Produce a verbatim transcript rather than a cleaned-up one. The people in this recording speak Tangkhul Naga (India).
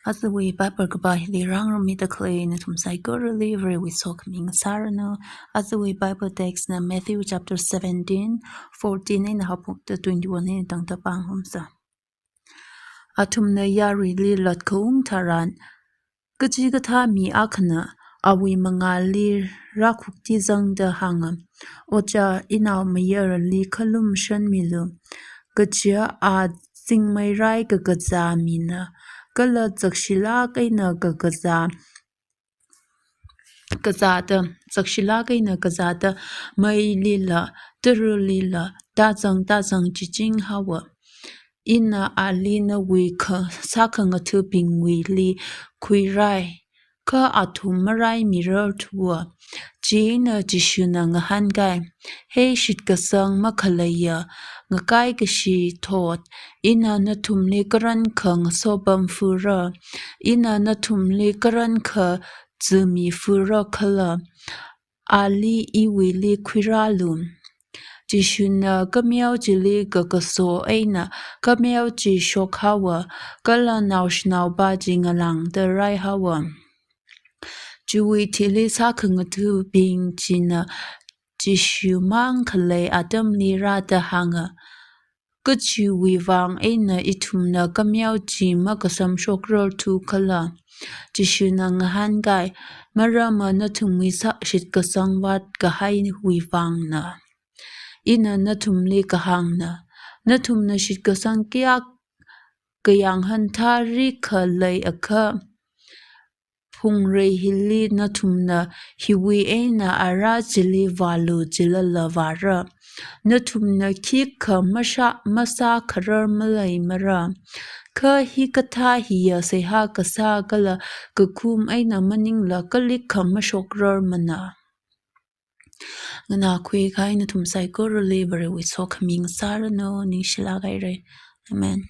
Ajawui Bible kapā hili rāngarummi da khalei nathum saikorali Varewui sokhami ngasāranu. Ajawui Bible text na Matthew chapter seventeen, fourteen eina haophokta twenty-one eina tangda pāngarumsa. Athumna yaruili latkaung tharan, kachikathā mi akhana awui mangāli rākhukti zangda hānga, "Ojā, inao mayarali khalum shanmilu. Kaja a zingmeirai kakazā mina, kala zakshilāk eina kakazā, kazāda, zakshilāk eina kazāda meilila, taralila tāzang tāzang chiching haowa. Ina ali nawui kha, sākhangathabingwuili khuirai, kha athum maraimirar thuwa." Chieina Jishuna ngahānkai, "He shitkasang makhaleiya, ngakai kashi thot, ina nathumli karankha ngasopamfura, ina nathumli karankha zimifura khala, ali iwuili khuirālu." Jishuna kameo chili kakaso eina kameo chi shok haowa, kala naoshinaopa chi ngalāngda rai haowa. Chiwui thili sākhangathabing china Jishu mang khalei atamli rāda hānga, "Kachiwui vang eina ithumna kameo chi makasamshokrar thu khala?" Jishuna ngahānkai, "Maramva nathumwui sā shitkasang vātkahaiwui vangna. Ina nathumli kahāngna, nathumna shitkasang kayākha yānghan tharik khalei akha, phungrei hili nathumna hiwui eina ara chili vālu jilala vāra. Nathumna khikha masha, masākharar maleimara. Kha hikathā hiya seihā kasā kala kakhum eina maningla kalikkha mashokrarmana." Nganākhui kahai nathum saikorali Varewui sokhami ngasāranu, ningshilāk haira. Amen.